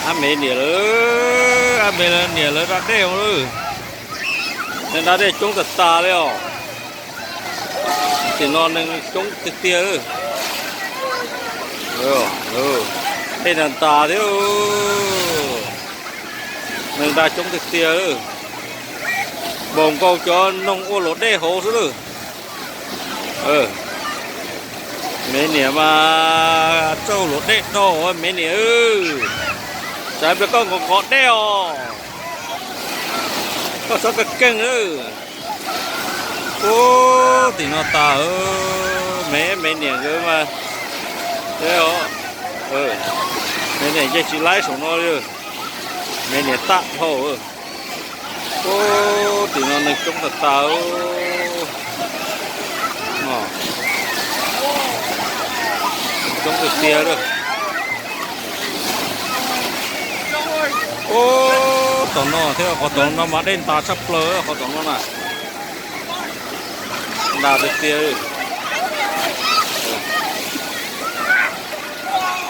Ab me niam lawv, ab me niam lawv da dej lawm. Neeg da dej coob tag tas li os. Tim no neeg coob tiag tiag. Dej ntas tas thiab. Neeg da coob tiag tiag. Npaum nkaus cov noog ua luam dej hauv xwb lawm. Me niam mas tsauj luam dej do me niam. Tsam ib pliag koj nqos nqos dej os. Koj txhob keej keej lawm. Ub, tim no tas, me me niam nkawd mas, me niam yeej tsis laib saum no li. Me niam tag dhau. Ub, tim no neeg coob tas tas. Coob tiag tiag li. Ub, tom no thiab, qhov tom no mas dej ntas tshaj plaws, qhov tom no na. Ntas tiag tiag.